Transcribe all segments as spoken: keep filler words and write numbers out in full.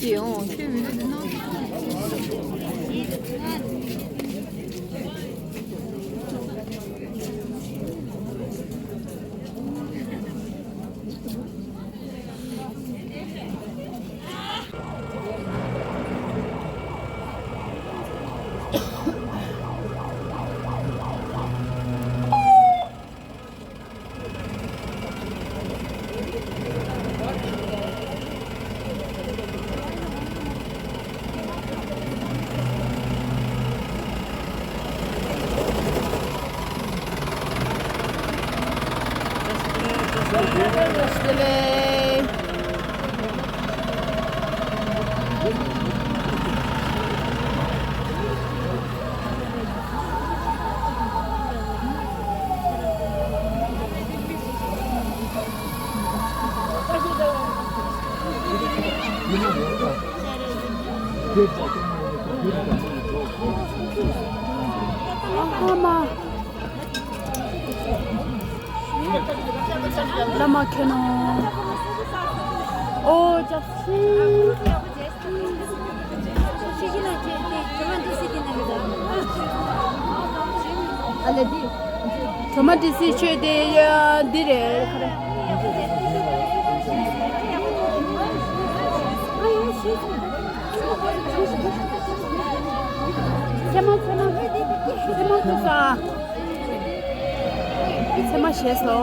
ཡོང་ཁྱོད་བི་ལི་དེ་ནང་། ཨ་མ། བླ་མ་མཁྱེན་ནོ། ཨོ་ཅག་ཤི། ཨ་ལེ་འདི། ཊོ་མ་ཊི་སི་ཆོས་དེ་ཡ་འདི་རེད། ཚེ་མ་ཚེ་མ་ཚེ་མ་ཚེ་མ་ཚེ་མ་ཞེས་སོ།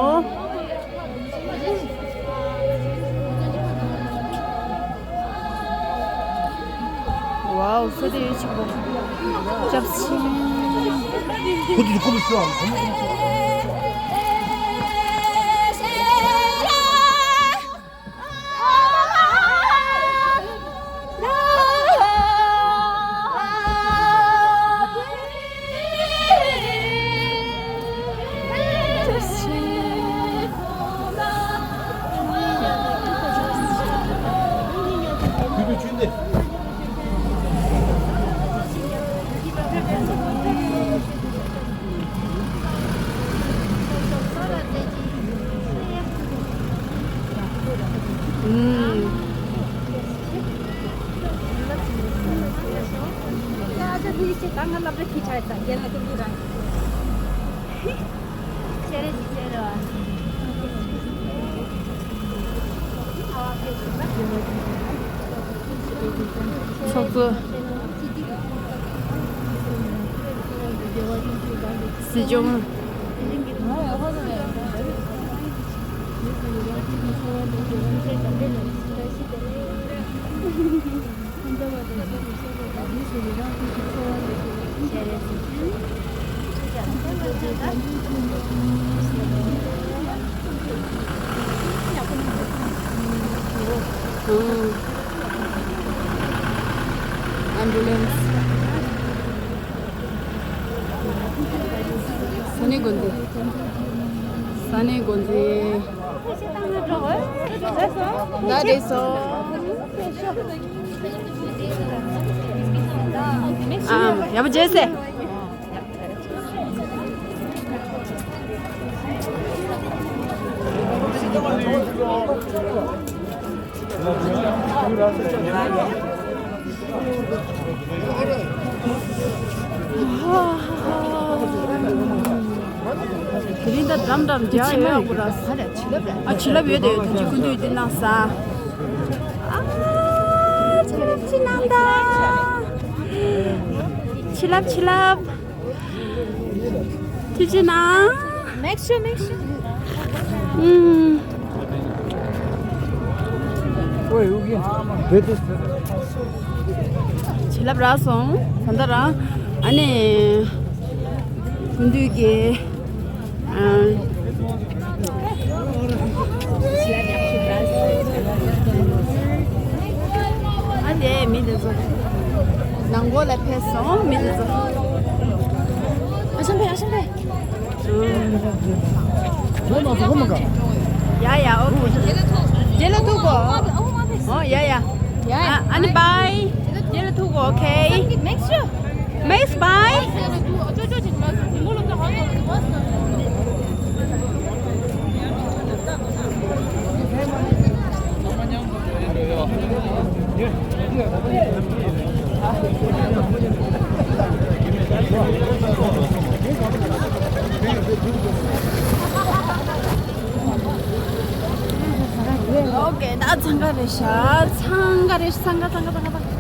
ཝའོ། སོ་དེ་ཡོད་ཆེན་པོ། སྐྱབས་ཆེན། ཁོ་དེ་ཁོ་མི་ཤོག་ཚོགས་གཙོ། སྲིད་སྐྱོང་། ཨམ་བུ་ལན་སི། ས་གནས་འགོ་འཛིན། ས་གནས་འགོ་འཛིན། ད་རེད་སོ། ཨ། ཡག་པོ་བྱས་སེ། དེ་རིང་ད་འགྲམ་འགྲམ་རྒྱག་ཡོད་དགོས་ར། ཨ། བྱིན་རླབས་ཡོད་དེ། ཐུགས་རྗེ་སྐུ་མདུན་འདི་གནང་ས། ཨ། བྱིན་རླབས་ཅིག་གནང་དང་། བྱིན་རླབས་བྱིན་རླབས། ཐུགས་རྗེ་གནང་། Make sure, make sure. ཨུམ། བྱིན་རླབས་རག་སོང་། ད་ལྟ་རང་། ཨ་ནི། སྐུ་མདུན་གྱི། ཨ། ཨ་དེ་མི་དེ་ཚོ། ནང་སྒོ་ལ་ཕེབས་སོང་མི་དེ་ཚོ། ཨ་ཤམ་ཕེ། ཨ་ཤམ་ཕེ། ཡ་ཡ། ཨོ་ཁེ། རྗེས་ལ་ཐུག་གོ། ཨོ་ཡ་ཡ། ཡ་ཡ། ཨ་ནི་བཱའི། རྗེས་ལ་ཐུག་གོ། ཨོ་ཁེ། མེག་ཤུར། མེག་བཱའི། ཨོ་ཀེ། ད་འཚང་ཁ་རེད་ཤག་འཚང་ཁ་རེད། འཚང་ཁ་འཚང་ཁ་འཚང་ཁ་འཚང་ཁ།